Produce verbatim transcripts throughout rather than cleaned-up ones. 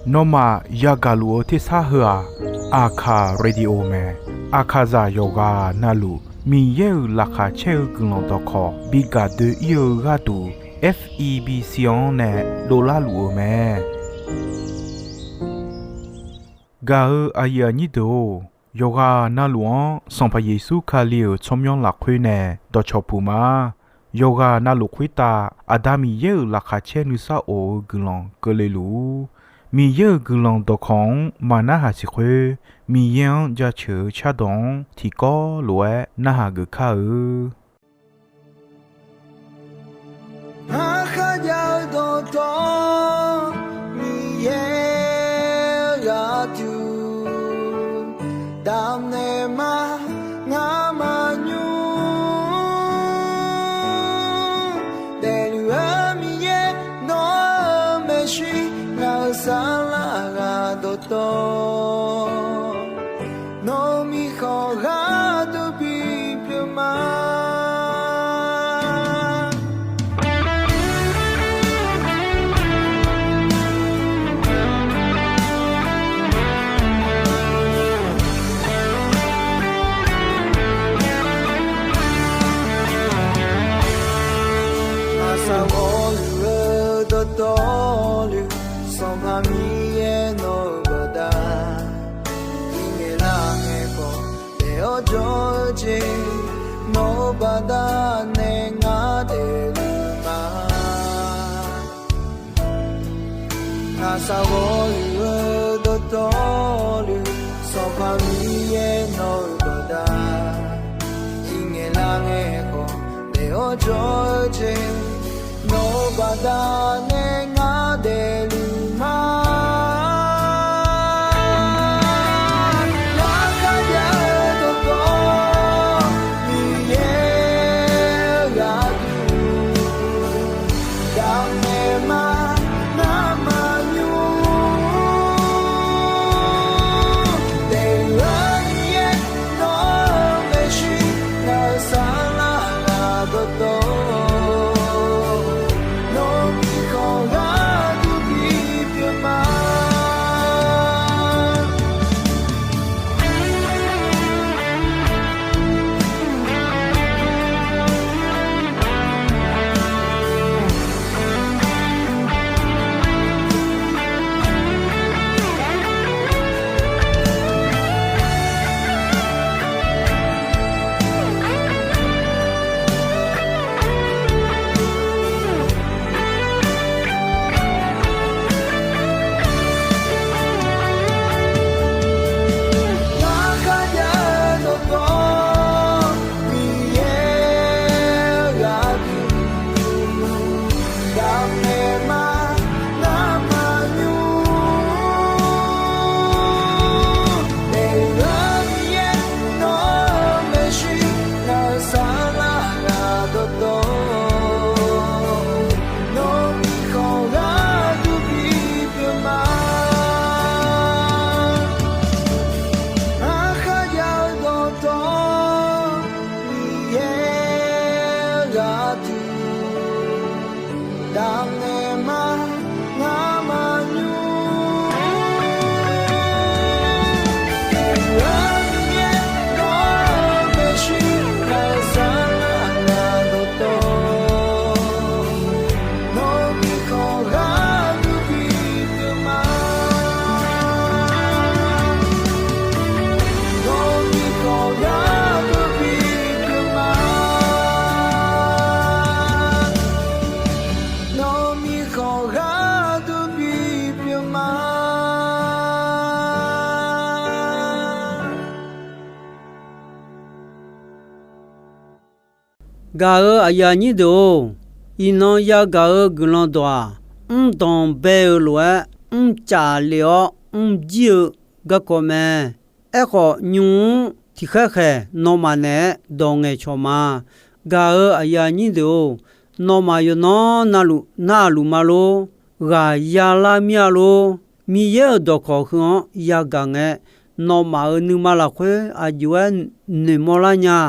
Nawmaf yagaq luf-eu tersar heu-aq, Aqkaq Radio mae. Aqkaqzaq yawqghaq navluf Miqyaer-euq laqkhaq caer-eu guiqlanq dawqkawq bi gaq doe-ir-eu gharduq, F E B C-anr nae dovlar luf-eu mae. Gaq-eu aqyuif aqnyir deuq-or, yawqghaq navluf-anr Sanqpaq Yeqsur Kali-euq tsawrmyanr lafkhoer nae dawqcawq puq ma. Yawqghaq navluf khoertav Aqda Miqyaer-euq laqkhaq caer nuisar of-eu guiqlanq keuvle luf-ur. Miqyaer-euq guiqlanq dawqkawq-anr maqnarhaq siq khoer, Miqyaer-anr jaceuq-eu cardawq-anr tiqkawv lof-aer narhaq geuf kar-eu. Ngar kharjav-eu dawqtawv Miqyaer-eu gharduq damnaeq ma. Ngar maqnymr daefluf-eu Miqyaer, nawr-eu maeqshi ngaq-euq saflar ghaq dawqtawv, nawq-eu mirkhanq gharduq bipyeuf ma. Aqsaq ghawqluf-eu dawqtawvluf, Sanqpaq Miqyaer nawq-eu baqda, iqngaeq lar ngaeq khawf daef-awr jawr-eu jeq, nawq-eu baqda nae ngar daefluf ma. Aqsaq ghawqluf-eu dawqtawvluf, Sanqpaq Miqyaer nawq-eu baqda, iqngaeq lar ngaeq khawf daef-awr jawr-eu jeq, nawq-eu baqda nae ngar daefluf ma. Ngar kharjav-eu dawqtawv Miqyaer-eu gharduq damnaeq ma. Ngar maqnymr daefluf-eu Miqyaer, nawr-eu maeqshi ngaq-euq saflar ghaq dawqtawv, nawq-eu mirkhanq gharduq bipyeuf ma. Ngar kharjav-eu dawqtawv Miqyaer-eu gharduq damnaeq ma. Ngar maqnymr daefluf-eu Miqyaer, nawr-eu maeqshi ngaq-euq saflar ghaq dawqtawv, nawq-eu mirkhanq gharduq bipyeuf ma. Ngar kharjav-eu dawqtawv Miqyaer-eu gharduq damnaeq ma. Ngar maqnymr daefluf-eu Miqyaer, nawr-eu maeqshi ngaq-euq saflar ghaq dawqtawv, nawq-eu mirkhanq gharduq bipyeuf ma. Nawq-eu mirkhanq gharduq bipyeuf ma. Nawq-eu mirkhanq gharduq bipyeuf ma. Gaq-eu aqyuif aqnyir deuq-or, iqnan yagaq-eu guiqlanq dawq-aq, mrdanq bae-eu lof-aer mrcaf lef-awr mrjir-eu garkawv mae. Aerkhawf, nymq-mr tiqkhaer khaeq nawmaf naeq-aer dawq ngaeqcawq ma. Gaq-eu aqyuif aqnyir deuq-or, nawmaf yawqnan navluf narhaq luf ma lor. Ghaq yalar mir-a lor. Miqyaer-euq dawqkawq heu-anr yagaq ngae, nawmaf-euq nuima lafkhoer aqjox-aer noeqmawr lar nya.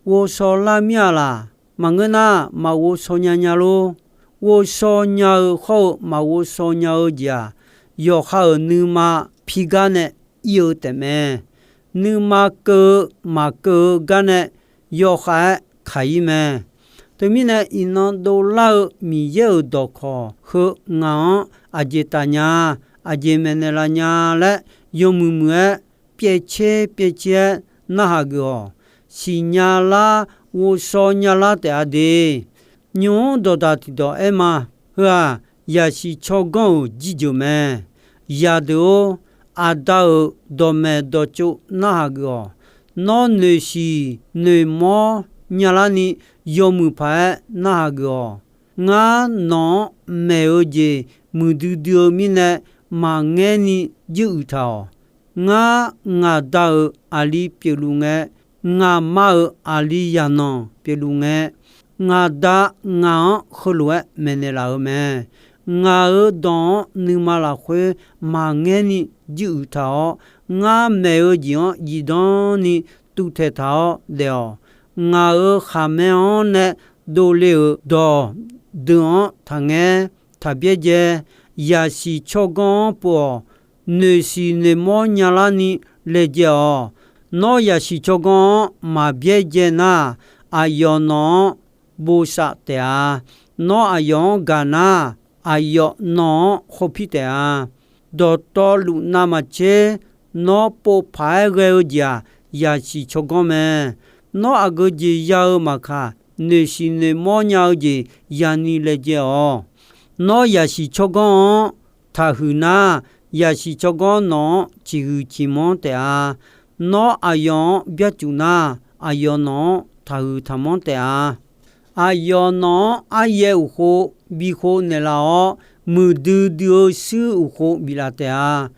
Ghovshaw lar mir-a laq. Maqngeur nar, maqghov shaw nya nya lor. Ghovshaw nya-eu hawr-eu maqghovshaw nya-eu jeq-aq, yawqha-euq nuima pirgar nae ir-eu taefmae. Nuima keuv-eu maqkeuv-eu gar nae yawkhav-aer kaq-ir mae. Teumirnae, iqnan dovlar-eu Miqyaer-euq dawqkawq heu ngaq-anr aqjeq taf nya, aqjeq maeqnaeq laf nya laer yawmuiq muiq-aer pyaevcer pyaevcer-aer narhaq geuf-awq. Siqnya lar, ghovshaw nya lar taef-a de. Nymq-mr dawqdaq tiqdawq aer ma. Heu-aq, yaqsiq tsawrganr-euq jirjeuq mae. Yaqdeuq-or, aqda-euq dawqmaeq dawqtsov narhaq geuf-awq. Nawr noeqsiq noeqmawr nyalarni yawmuiq paq-aer narhaq geuf-awq. Ngar nawq-anr maeq-eu jeq muiqdui dui-eu mirnae, maqngaerni juiruiq taq-awq. Ngar ngaq Da-euq aqli pyeufluf ngae, ngaq Ma-euq aqli yaqnanq pyeufluf ngae, ngaq Da ngaq-anr heulof-aer maeqnaeq laf-euq mae. Ngaq-euq dawq-anr nuima lafkhoer maqngaerni juiruiq taq-awr, ngar maeq-eu jeq-anr zifdan ni tuvtaeq taq-awr daef-awq. Ngaq-euq khaqmae-anr nae dovle-euq dawq deuq-anr taqngaer, taq byaerdzae. Yaqsiq tsawrganr-anr pov-awq. Noeqsiq noeqmawr nyalarni laejae-awq. Nawr yaqsiq tsawrganr-anr maq byaerdzae nar, aqyawf nawq-anr bosav taef-a. Nawr aqyawf-anr gaq nar, aqyawf nawq-anr khawpir taef-a. Dawqtawvluf navmaqtser nawr pov paq-aer ghae-eu jeq-aq, yaqsiq tsawrganr mae. Nawr aqgeu jeq ya-eu maqkaq, noeqsiq noeqmawr nya-eu jeq yani laejae-awq. Nawr yaqsiq tsawrganr-anr taqhuiq nar, yaqsiq tsawrganr nawq-anr ciqhuiq ciqmanr taef-a. Nawr aqyawf-anr byarcuf nar, aqyawf nawq-anr taqhuiq taqmanr taef-a. Aqyawf nawq-anr aryaev uqkhov bikhov naeqlaf-awr, muiqdui dui-eu shuir uqkhov biflaf taef-a.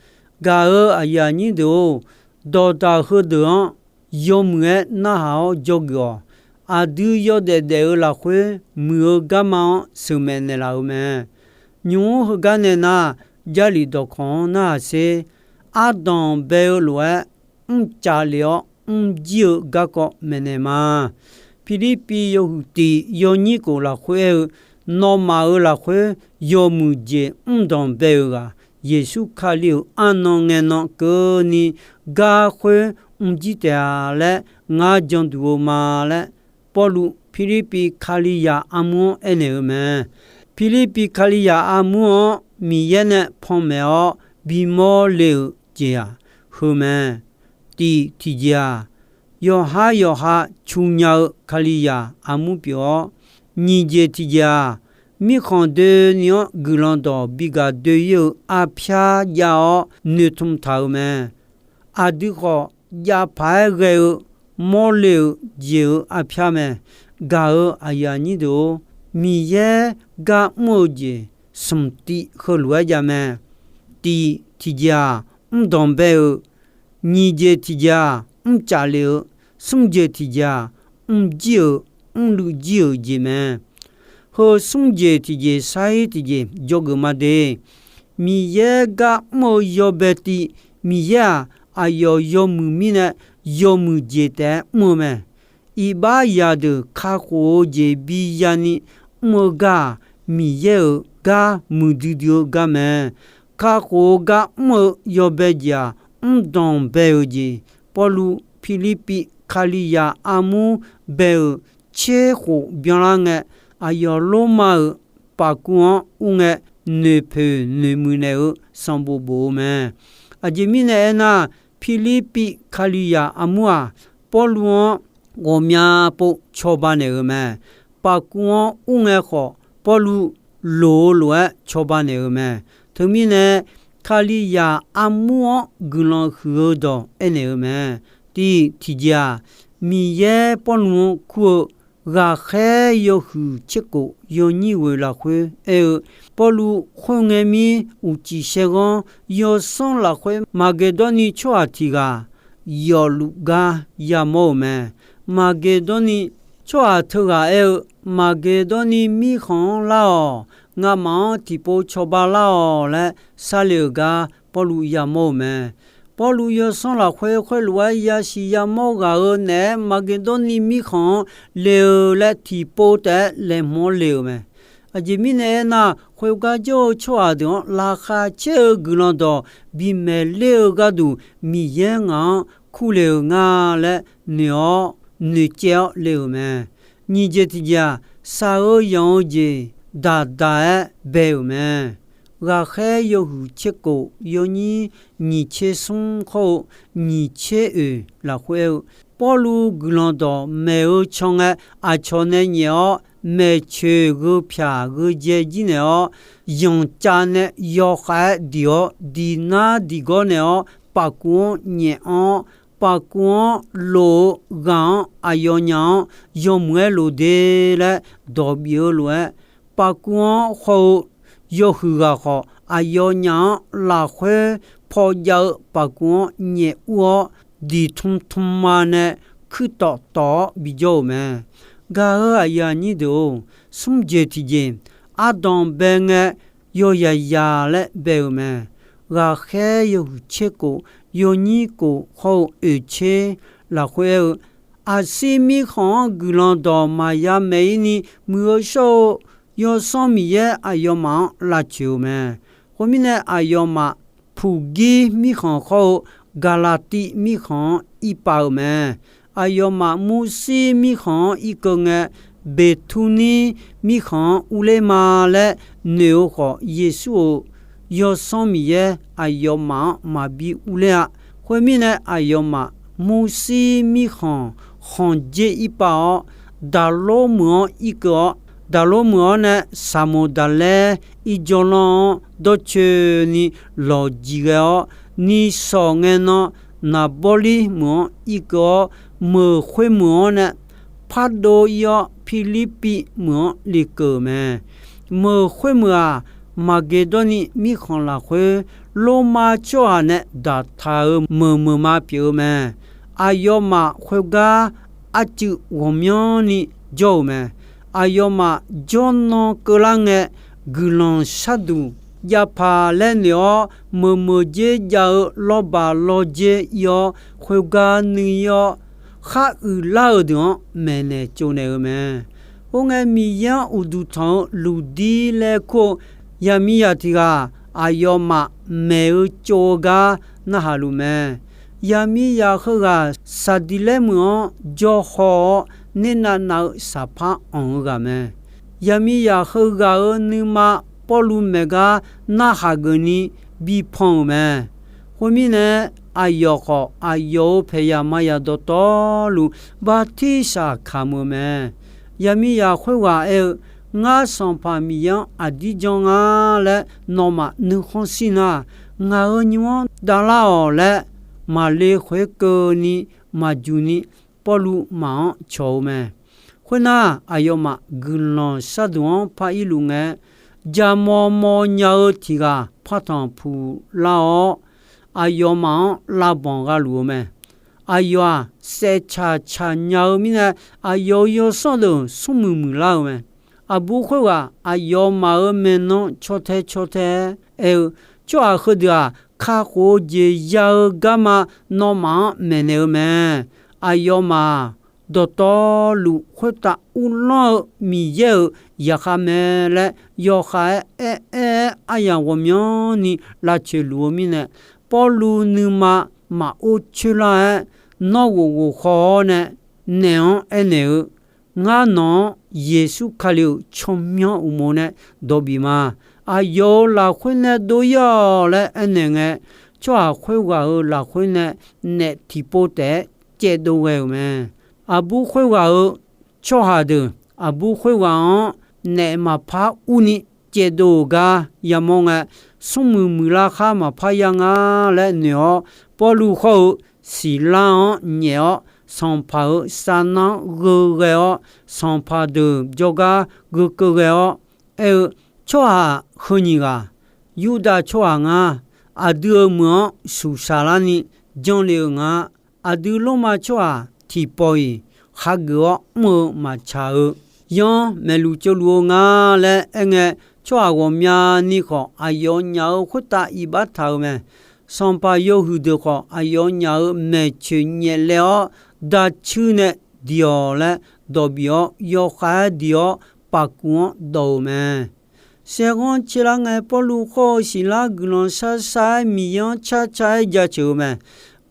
Gaq-euq aqyuif aqnyir deuq-or, dawqdaq heudeuq-anr yawmuiq-aer narhaq-awr dzawgeuf-awq. Aqdui yawdaef daef-eu lafkhoer muiq-eu garma-anr sheuqmaeq naeqlaf-euq mae. Nymq-mr heugar nae nar, Jarlif dawqkawq-anr narhaq sher. Ardanq bae-eu lof-aer mrcaf lef-awr mrjir-eu garkawv maeqnaeq ma. Pirlirpiv yawhuiq tiq yawnyir khof lafkhoer aer-eu, nawmaf-euq lafkhoer yawmuiq jeq mrdanq bae-euq ghaq, Yeqsur Kali-euq arnan ngaenan keuvni gar khoer mrjir taef-a laer ngar janduq-eu ma laer, Pawrluv Pirlirpiv Kalizaq armur-anr aernaeq-eu mae. Pirlirpiv Kalizaq armur-anr Miqyaer nae panmaeq-awr bimawr le-euq jeq-aq, heu mae. Tiq tiqjeq-aq, yawqhar yawqha cu nya-eu Kalizaq armur pyeuf-awr, nyiq jeq tiqjeq-aq, mirkhanq doeni-anr guiqlanq dawq bigaq doe-ir-eu arpyar jav-awr noeqtmq taq-euq mae. Aqdui khawf, jav paq-aer ghae-eu mawrle-euq jeq-euq arpyar mae. Gaq-euq aqyuif aqnyir deuq-or, Miqyaer gar mr-eu jeq smq tiv heulof-aer jav mae. Tiq tiqjeq-aq, mrdanq bae-euq, nyiq jeq tiqjeq-aq, mrcaf lef-eu, smr jeq tiqjeq-aq, mrjir-euq, mrluiv jir-euq jeq mae. Heu smr jeq tiqjeq sar-ir tiqjeq dzawgeuf ma de. Miqyaer gar mr-eu yawbae tiv, Miqyaer-aq, aqyawf yawmuiq mirnae yawmuiq jeq taef-aer mr-eu mae. Iqbax zaqdeuq kakhof-eu jeq bi yani mr-eu gar-aq, Miqyaer-euq gar muiqdui dui-eu gar mae. Kakhof-eu gar mr-eu yawbae jeq-aq, mrdanq bae-euq jeq. Pawrluv Pirlirpiv Kalizaq armur bae-euq tser khof byanlar ngae, aqyawf Lormav-euq paqkuv-anr ur ngae, noeqpoeq noeqmuiq naeq-eu sanqbof bof-eu mae. Aqjeq mirnae aernar, Pirlirpiv Kalizaq armur-aq, Pawrluv-anr ghawqmya pov cawba naeq-euq mae. Paqkuv-anr ur ngae khawf, Pawrluv loq-eu lof-aer cawba naeq-euq mae. Teumirnae, Kalizaq armur-anr guiqlanq huiq-eu dawq aernaeq-eu mae. Tiq tiqjeq-aq, Miqyaer Pawrluv-anr kur-eu ghaqkhaer yawhuiq tserkhof yawnyir ghoeq lafkhoer aer-eu, Pawrluv khoerngae mir uqcif saerghanr yawsanr lafkhoer Maqgeqdawrni tsawrhaq tiq ghaq yawfluf gar yamawr-euq mae. Maqgeqdawrni tsawrhaq teughaq aer-eu, Maqgeqdawrni mirkhanq-anr lar-awq. Ngamaf-anr tiqpov cawba lar-awq laer sarle-euq gar Pawrluv yamawr-eu mae. Pawrluv yawsanr lafkhoer khoerlof-aer yasiq yamawr ghaq-eu naeq-aer Maqgeqdawrni mirkhanq-anr le-eu laer tiqpov taef-aer laeqhmq-anr le-euq mae. Aqjeq mirnae aernar, khoergar jawr-eu tsawrhaq deuq-anr laqkhaq caer-eu guiqlanq dawq bimaeq ler-eu gharduq, Miqyaer ngaq-anr kurle-euq nga laer noeq-awr, noeqcaev-awr le-euq mae. Nyiq jeq tiqjeq-aq, shaq-eu yanq-eu jeq daqdaq-aer bae-euq mae. Ghaqkhaer yawhuiq tser kof yawnyir nyiq tser smr hawr-eu nyiq tser oeq lafkhoer aer-eu, Pawrluv guiqlanq dawq maeq-eu can ngae, aqcawq nae nyaef-awr maeqtsoeq gheu pyaq gheu dzae jir naeq-awr, yanqcav nae yawkhav-aer diq-awr, diq nar diq gawr naeq-awr, paqkuv-anr nyaef anr-awr, paqkuv-anr lof-eu ghaq-anr aqyawfnyaf-anr yawmuiq-aer lof de laer dawq bif-eu lof-aer, paqkuv-anr haw-eu yawhuiq ghaq khawf, aqyawfnyaf-anr lafkhoer paw jav-eu paqkuv-anr nyaef ur-awr, diqtm tm ma nae kuirtawf tawf-awr bijawr-euq mae. Gaq-euq aqyuif aqnyir deuq-or, smr jeq tiqjeq ardanq bae ngae, yawyaq yaq laer bae-euq mae. Ghaqkhaer yawhuiq tser kof yawnyir kof hawr-eu oeq tser lafkhoer aer-eu, Aqsir mirkhanq-anr guiqlanq dawq maqya maeq-ir ni muiq-eu shawr-eu Yawsanr Miqyaer aqyawfmaf-anr lavcoeq-eu mae. Khoermirnae, aqyawfmaf Puqgir mirkhanq hawr-eu Gaqlaqtiv mirkhanq-anr irpav-euq mae. Aqyawfmaf Mursir mirkhanq-anr irkeuv ngae, Beqturnir mirkhanq-anr urler ma laer noeq-eu khawf, Yeqsur-euq Yawsanr Miqyaer aqyawfmaf-anr maqbi urler-a. Khoermirnae, aqyawfmaf Mursir mirkhanq khanqjer irpav-awr, Daqlor meuq-anr irkeuv-awr, Daqlor meuq-awr nae Saqmoq Daqlaer irjawr lanr-anr dawrcoeni lawqjiq ghae-awr, nisawq ngae nan Naqbawrlir meuq-anr irkeuv-awr, meuq khoermeuq-anr nae pardov ir-awr, Pirlirpiv meuq-anr lekeuv-euq mae. Meuq khoermeuq-aq, Maqgeqdawrni mirkhanq lafkhoer Lormav tsawrhaq nae daqtaq-euq meuq meuq ma pyeuf-eu mae. Aqyawfmaf khoergar arcuiv ghawqmyanrni jawr-euq mae. Aqyawfmaf jawrnan keuvlar ngae, guiqlanq sharduq jav paq laer noeq-awr, meuq meuq dzer jav-eu lawrbaq lawrdzer ir-awr, khoergar nuir ir-awr, khar uiqlar-euq deuq-anr maeqnaeq tsovnaeq-eu mae. Khoerngae, Miqyaer-anr uqduq tanq-eu Luqdir laer kur-eu yaqmiqzaq tiq ghaq, aqyawfmaf maeq-eu tsov-eu gar narhaq luf mae. Yaqmiqzaq heughaq Saqdiqlaer meuq-anr jawr haw-awr, nernav nav-eu saqpar anq-eu ghaq mae. Yaqmiqzaq heughaq-euq nuima Pawrluv maeq gar narhaq geufni bipan-euq mae. Khoermirnae, aqyawf khawf, aqyawf-euq paeqzaq maqzaq dawqtawvluf bartirsaq kamq-eu mae. Yaqmiqzaq khoerghaq aer-eu, Ngar Sanqpaq Miqyaer-anr aqdir janr nga laer nawmaf nuikhanr shir nar, ngaq-euq nymr-anr davlar-awq laer, maqle khoerkeuvni maqjuq ni Pawrluv maf-anr cawq-eu mae. Khoernar, aqyawfmaf guiqlanq sharduq-anr par irluf ngae, jaqmawr mawr nya-eu tiq ghaq partanq puq lar-awr, aqyawfmaf-anr lavbanq gha luf-eu mae. Aqyawf-aq, saef tsaq tsaq nya-eu mirnae, aqyawf-euq yawsanr deuq smrmuiq muiqlar-eu mae. Aqbur khoerghaq aqyawfmaf-euq maeqnan caw tae caw tae-aer aer-eu, Tsawrhaq heudeuq-aq, kakhof-eu jeq ya-eu garma nawmaf-anr maeqnaeq-eu mae. Aqyawfmaf-aq, dawqtawvluf khoertav uvlanr-eu Miqyaer-euq zaqkhav mae laer yawkhav-aer aer aer-aer aryamq ghawqmyanrni lavcoeq luf-eu mirnae, Pawrluv nuima maqor coer lar-aer, nawr ghof ghof khaw-awr nae naef-anr aernaeq-eu, Ngar nawq-anr Yeqsur Kali-euq tsawrmyanr uqmov nae dawq bif ma. Aqyawf-euq lafkhoer nae dov-ir-awq laer aernaeq ngae, tsawrhaq khoerghaq-euq lafkhoer nae naef tiqpov taef-aer caevdov ghae-euq mae. Aqbur khoerghaq-euq tsawrhaq deuq, aqbur khoerghaq-anr naef maqpar urni caevdov-euq gar yamawr ngae, smrmuiq muiqlar khar maqpar ya nga laer noeq-awr, Pawrluv hawr-eu Siqlar-anr nyaef-awr, sanqpaq-euq sarnar-anr gheu ghae-awr, sanqpaq deuq jawrgar gheu keuv ghae-awr aer-eu, Tsawrhaq heu nyiq ghaq, Yurdav tsawrhaq nga. Aqdui-euq meuq-anr suqsaq larni janr le-eu nga. Aqdui Lormav tsawrhaq tiqpawf-iq hageuf-awr mr-eu maqtsaq-eu, yanr maeqluf tsovluf-eu nga laer aerngae, tsawrhaq ghawqmyani khawf aqyawfnyaf-euq khoertav iqbax taq-eu mae. Sanqpaq yawhuiq deuq khawf aqyawfnyaf-euq maeqtsoeq nyaeflaev-awr, dacuir nae diq-awq laer dawq bif-awr, yawkhav-aer diq-awr, paqkuv-anr dawv-eu mae. Saerghanr caerlar ngae, Pawrluv khawr-eu Siqlar guiqlanq shar shar-aer Miqyaer-anr car car-aer jaceuq-eu mae.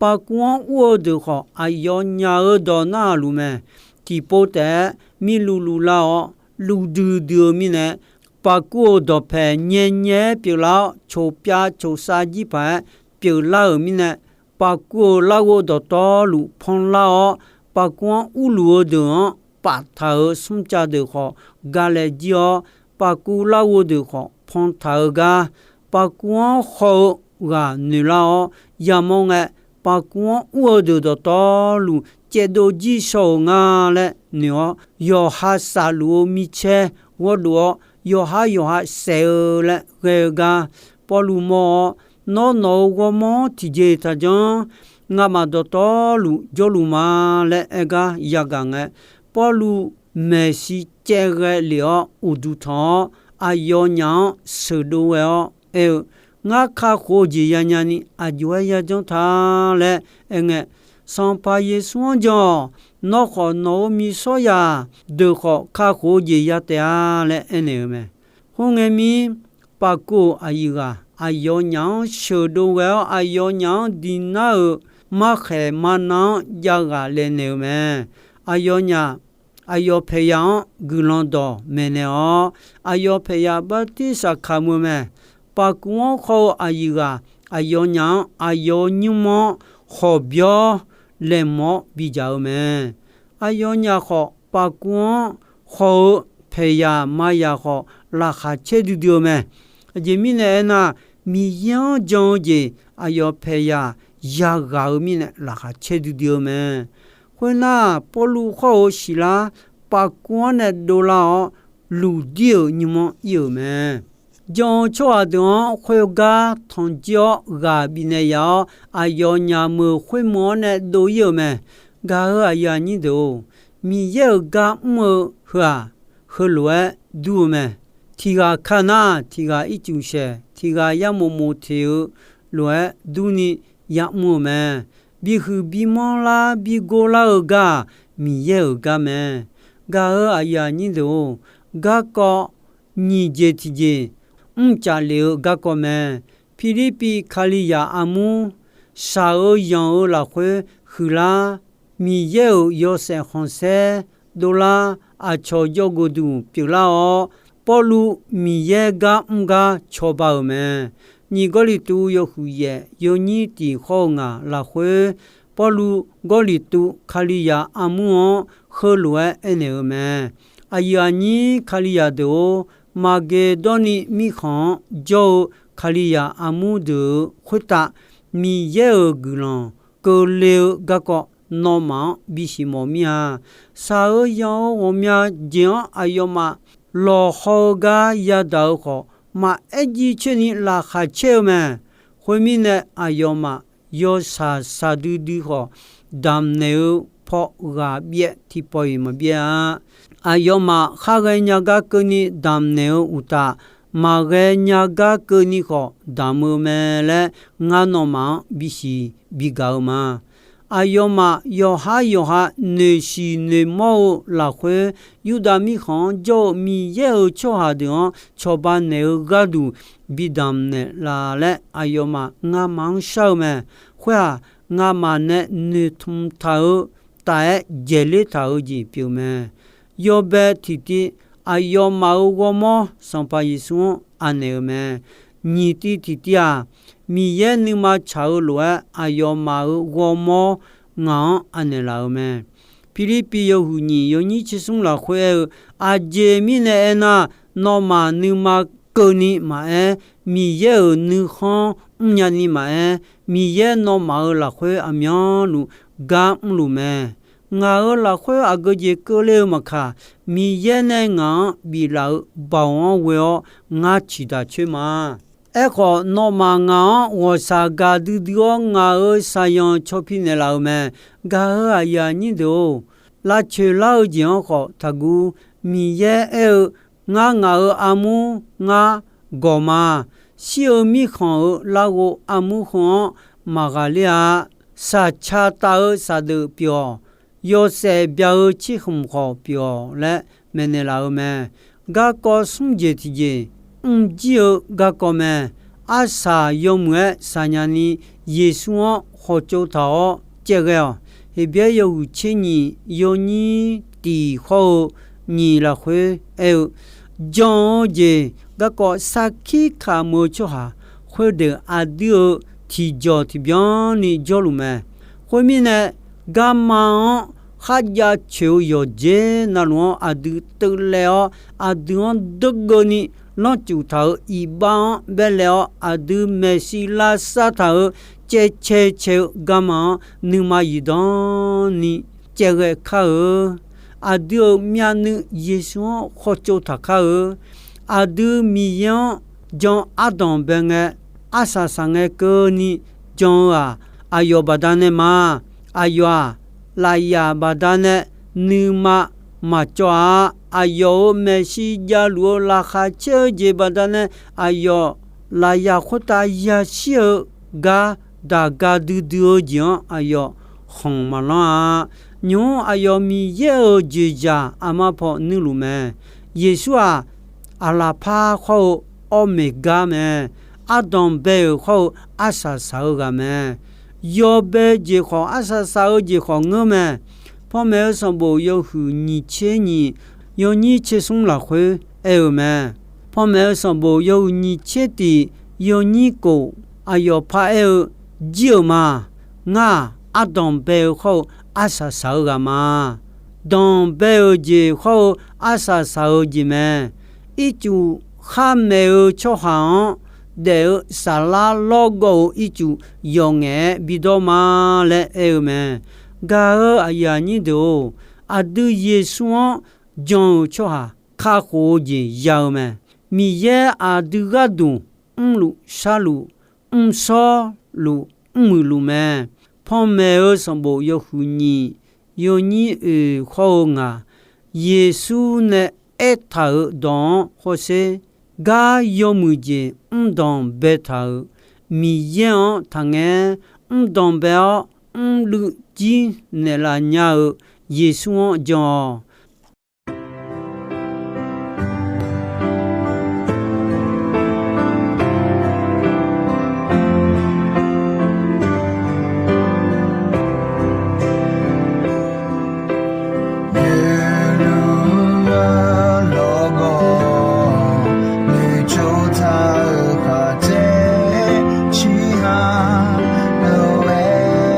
Paqkuv-anr ur-eu deuq khawf, aqyawfnyaf-euq dawq narhaq luf mae. Tiqpov taef-aer mirluf luf lar-awr, luf duidui-eu mirnae, paqkuv-euq dawqpae nyae nyae-aer pyeuflar-awr, coqpyav coqsav jir paq-aer pyeuflar-euq mirnae, paqkuv-euq larghov dawqtawvluf panlar-awr, paqkuv-anr urluf-eu deuq-anr paftaq-euq smrcav deuq khawf, galae jir-awr, paqkuv larghov deuq khawf pantaq-eu gar, paqkuv-anr haw-eu ghaq noeqlar-awr yamawr ngae, paqkuv-anr ur-eu deuq dawqtawvluf caevdov jir shaw-euq nga laer noeq-awr, yawqha safluf-eu micaer ghawrdov-awr, yawqhar yawqha saef-eu laer ghae-eu gar Pawrluv mawr-awr, Nawr nawq-euq ghawrmawr-anr tiqjeq taqjanr. Ngamaf dawqtawvluf jawrluf ma laer aer gar yagaq ngae, Pawrluv maeqshi caev ghae lef-awr uqduq tanq-awr, aqyawfnyaf-anr sheuqdov ghae-awr aer-eu, Ngar kakhof-eu jeq yanya ni aqjox-aer yajanr ta laer aerngae, Sanqpaq Yeqsur-anr jan-awq. Nawr khawf nawq-euq miqsawryaq deuq khawf kakhof-eu jeq ya taef-a laer aernaeq-eu mae. Khoerngae mir, paqkuv-euq aqyuif ghaq aqyawfnyaf-anr sheuqdov ghae-awr, aqyawfnyaf-anr diq nar-euq markhaeq marna-anr jav ghaq laenaeq-eu mae. Aqyawfnyaf aqyawf paeqyaq-anr guiqlanq dawq maeqnaeq-awr, aqyawf paeqyaq bartirsaq kamq-eu mae. Paqkuv-anr haw-eu aqyuif ghaq aqyawfnyaf-anr aqyawf-euq nymr-anr hawqbyawr laeqhmq-awr bidzaq-eu mae. Aqyawfnyaf khawf, paqkuv-anr haw-eu paeqyaq maqyaq khawf, laqkhaq caer duidui-eu mae. Aqjeq mirnae aernar, Miqyaer-anr jan-eu jeq aqyawf paeqyaq yaghaq-eu mirnae laqkhaq caer duidui-eu mae. Khoernar, Pawrluv khawr-eu Siqlar paqkuv-anr nae dovlar-awr, lufdir-euq nymr-anr ir-euq mae. Jan-eu tsawrhaq deuq-anr khoergar tanqjir-awr ghaq bifnaeq yaf-awr, aqyawfnyaf meuq khoermeuq-anr nae dov-ir-euq mae. Gaq-euq aqyuif aqnyir deuq-or, Miqyaer-euq gar mr-eu heu-aq, heulof-aer dur-eu mae. Tiq ghaq ka nar, tiq ghaq ircuf saeq, tiq ghaq yarmof mof teq-eu lof-aer durni ya'mr-eu mae. Bihuiq bimanr lar bigor lar-eu gar-aq, Miqyaer-euq gar mae. Gaq-euq aqyuif aqnyir deuq-or, garkawv nyiq jeq tiqjeq mrcaf lef-eu garkawv mae. Pirlirpiv Kalizaq armur, shaq-eu yanq-eu lafkhoer huiqlar, Miqyaer-euq yawshaef khanqsaer dovlar, aqcawq jawrgeuq duq pyeuflar-awr, Pawrluv Miqyaer gar mr gar cawba-euq mae. Nyiq Gawrliqtu yawhuiq yaef yawnyir tiq khawr-eu ngaq lafkhoer, Pawrluv Gawrliqtu Kalizaq armur-anr heulof-aer aernaeq-eu mae. Aqyuif aqnyir Kalizaq deuq-or, Maqgeqdawrni mirkhanq-anr jawr-eu Kalizaq armur deuq-euq khoertav Miqyaer-euq guiqlanq keuvle-eu garkawv nawmaf-anr bisiq mawf mir-a. Shaq-eu yanq-eu ghawqmya jeq-anr aqyawfmaf lawqhaw-eu gar yadaq-eu khawf, maqaer jiv coer ni laqkhaq caer-eu mae. Khoermirnae, aqyawfmaf yawshaq shaqdui dui khawf, damq naeq-eu paw ghaq byaev tiqpawf-iq maqbyaev-a. Aqyawfmaf kharghae nya gar keuvni damq naeq-eu uqtaf, maqghae nya gar keuvni khawf damq-eu mae laer, ngar nawmaf-anr bisiq bigaq-eu ma. Aqyawfmaf yawqhar yawqha noeqshiq noeqmawr-eu lafkhoer, Yurdav mirkhanq-anr jawr-eu Miqyaer-euq tsawrhaq deuq-anr cawba naeq-eu gharduq bidamq naeqlaf laer, aqyawfmaf ngamaf-anr shar-eu mae. Khoer-aq, ngamaf nae noeqtmq taq-eu taef-aer dzaeqler taq-eu jeq pyeuf mae. Yawbae tiqtiv, aqyawfmaf-euq ghawrmawr Sanqpaq Yeqsur-anr anaeq-eu mae. Nyiq tiv tiqtiv-aq, Miqyaer nuima tsaq-eu lof-aer aqyawfmaf-euq ghawrmawr ngaq-anr anaeq laf-eu mae. Pirlirpiv yawhuiq nyiq yawnyir tsersmr lafkhoer aer-eu, aqjeq mirnae aernar, nawmaf nuima keuvni maqaer, Miqyaer-euq nuikhanr mrnya ni maqaer, Miqyaer nawmaf-euq lafkhoer aqmyanluf gar mrluf mae. Ngaq-euq lafkhoer aqgeu jeq keuvle-eu maqkaq, Miqyaer nae ngaq-anr biflaf-eu baoq-anr ghoe-awr ngar ciqdaq coer ma. Aerkhawf, nawmaf ngaq-anr ghawqshaq gaqdui dui-awr, ngaq-euq shaqzanq caw pi naeqlaf-euq mae. Gaq-euq aqyuif aqnyir deuq-or, lavcoeq lar-eu jeq-anr khawf taqguv. Miqyaer aer-eu, Ngar ngaq-euq armur ngar gawq ma. Shir-eu mirkhanq-euq larghov armur heu-anr maqghaqler-a. Shaqca taf-eu shaqdeuq pyeuf-awq. Yawshaef bya-eu cirkhmq khawf pyeuf-awq laer maeqnaeq laf-eu mae. garkawv smr jeq tiqjeq mrjir-eu garkawv mae. Arsaq yawmuiq-aer saqnya ni Yeqsur-anr khawtsov taq-awr caevghae-awq. Heqbyaer yawhuiq tser nyiq yawnyir tiq hawr-eu nyiq lafkhoer aer-eu, jan-eu jeq garkawv sarkir kamq-eu tsawrhaq khoerdeuq aqdui-euq tiqjawq tiqbyan ni jawrluf mae. Khoermirnae, garma-anr kharjav coeq-eu yawqjeq navluf-anr aqdui teuv-aer-awr, aqdui-anr deugeuvni lanrcuf taq-euq iqbax-anr baelaev-awr, aqdui maeqshi lavsav taq-euq caevcae cae-eu garma-anr nuima zifdan ni caevghae kar-eu. Aqdui-euq myavnuiv Yeqsur-anr khawtsov taq kar-eu. Aqdui Miqyaer-anr jan ardanq bae ngae, arsaq saq ngae keuvni jan-eu-aq, aqyawf baqdanae ma. Aqyawf-aq, lafyaf baqdanae nuima maqcawv-a. Aqyawf-euq maeqshi javluf-eu laqkhaq caer-eu jeq baqdanae, aqyawf lafyaf khoertav yashir-eu gar daqga duidui-eu jeq-anr aqyawf khanq maqlanr-a. Nymq-mr aqyawf Miqyaer-euq jeqzaq aqma paw nuiluf mae. Yeqsur-aq, aqlaqpar khawr-eu awrmeq gar mae. Ardanq bae-euq khawr-eu arsaq saq-eu ghaq mae. Yawbae jeq khawf, arsaq saq-eu jeq khawf ngeur mae. Panmaeq-eu sanqbof yawhuiq nyiq tser nyiq yawnyir tser smr lafkhoer aer-eu mae. Panmaeq-eu sanqbof yawhuiq nyiq tser tiq yawnyir kof, aqyawf paraer-eu, jir-euq ma. Ngar-aq, ardanq bae-eu khawr-eu arsaq saq-eu ghaq ma. Danqbae-euq jeq khawr-eu arsaq saq-eu jeq mae. Ircuf kharmaeq-eu tsawrhaq-anr daef-eu saflar lawrgawv-euq ircuf yawf ngaef-aer bidawr ma laer aer-eu mae. Gaq-eu aqyuif aqnyir deuq-or, aqdui Yeqsur-anr jan-euq tsawrhaq kakhof-eu jeq ya-eu mae. Miqyaer aqdui gharduq mrluf sharluf, mrshawr luf, mrmuiq luf mae. Panmaeq-eu sanqbof yawhuiq nyiq yawnyir oeq khawr-eu ngaq, Yeqsur nae aertaq-euq dawq-anr hawsher. Gar yawmuiq jeq mrdanq baetaq-euq Miqyaer-anr taqngae, mrdanq bae-awr mrluiv jir naeqlaf nya-eu Yeqsur-anr jan-awq. Yeqluv-eu lawrgawv noeqtsov taq-euq khaqdzer ciqhaq lof-aer,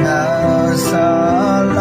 nar-eu saflar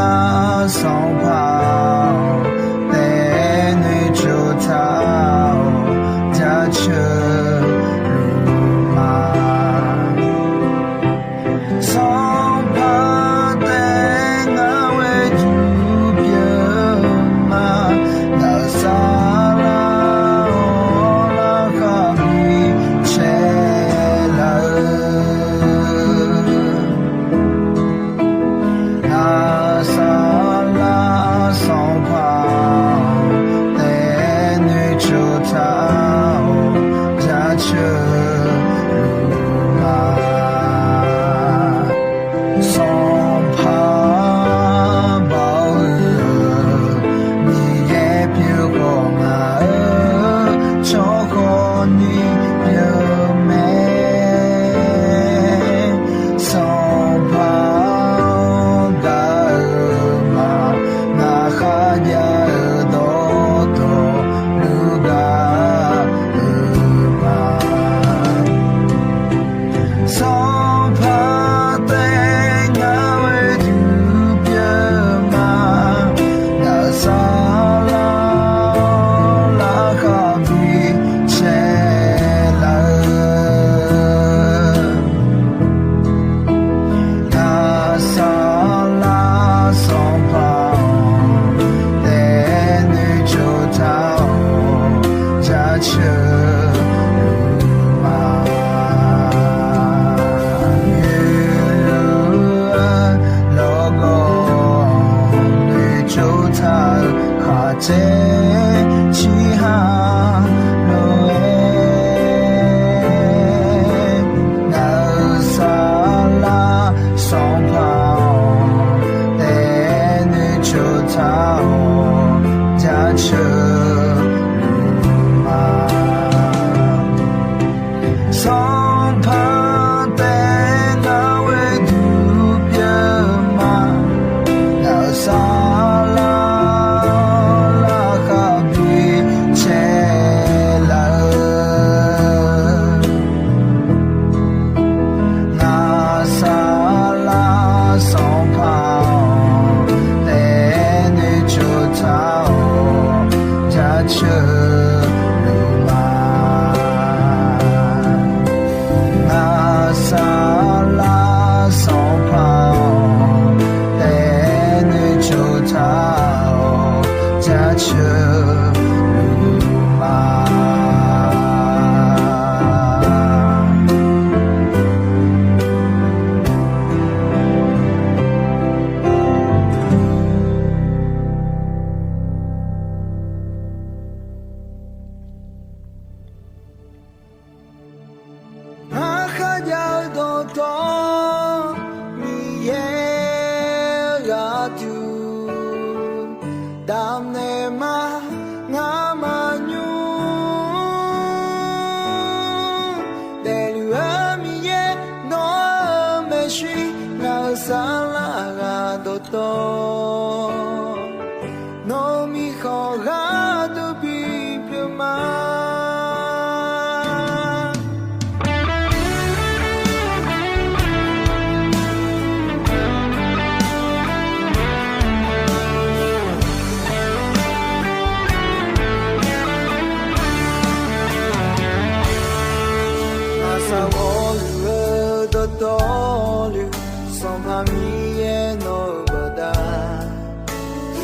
Miqyaer nawq-eu baqda,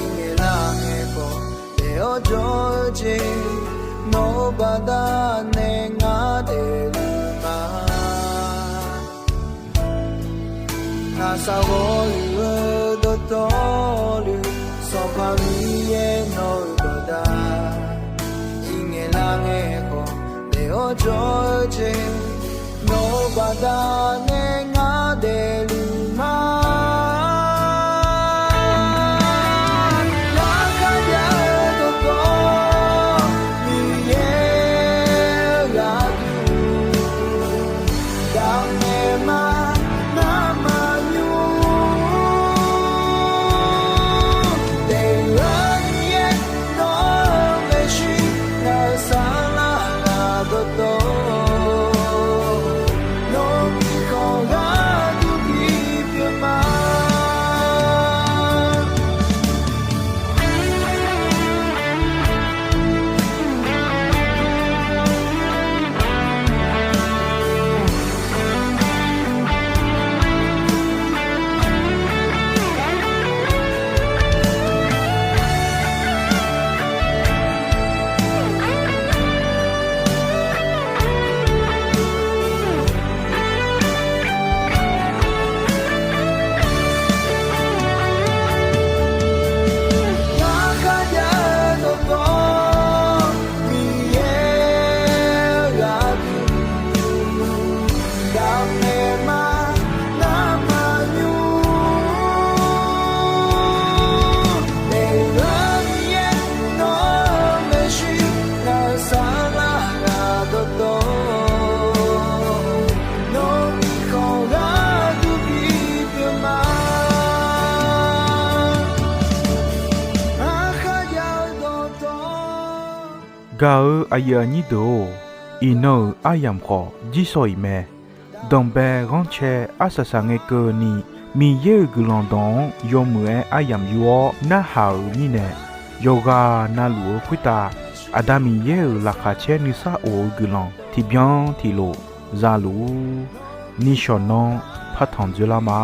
iqngaeq lar ngae khawf daef-awr jawr-eu jeq, nawq-eu baqda nae ngar daefluf ma. Ngaqshaq ghawqluf-eu dawqtawvluf, Sanqpaq Miqyaer nawq-eu baqda, iqngaeq lar ngae khawf daef-awr jawr-eu jeq, nawq-eu baqda nae ngar daefluf ma. Ngar kharjav-eu dawqtawv Miqyaer-eu gharduq, damnaeq ma, ngar maqnymr. Daef-eu Miqyaer nawq-eu maeqshi, ngaq-euq saflar ghaq dawqtawv, nawq-eu mirkhanq gharduq bipyeuf ma. Ngar kharjav-eu dawqtawv Miqyaer-eu gharduq, damnaeq ma, ngar maqnymr. Daef-eu Miqyaer nawq-eu maeqshi, ngaq-euq saflar ghaq dawqtawv, nawq-eu mirkhanq gharduq bipyeuf ma. Ngar kharjav-eu dawqtawv. Gaq-eu aqyuif aqnyir deuq-or, iqnan-euq aryamq khawf jirsawq iq mae. Danqbae ghanrcae arsaq saqngae keuvni, Miqyaer-euq guiqlanq dawq-anr yawmuiq-aer aryamq yur-awr narhaq-euq mirnae, yawqghaq navluf-eu khoertav Aqda Miqyaer-euq laqkhaq caer nuisar of-eu guiqlanq tiqbyan tiqlof za luf-ur. Nishawq nanr partanq dzoerlar ma.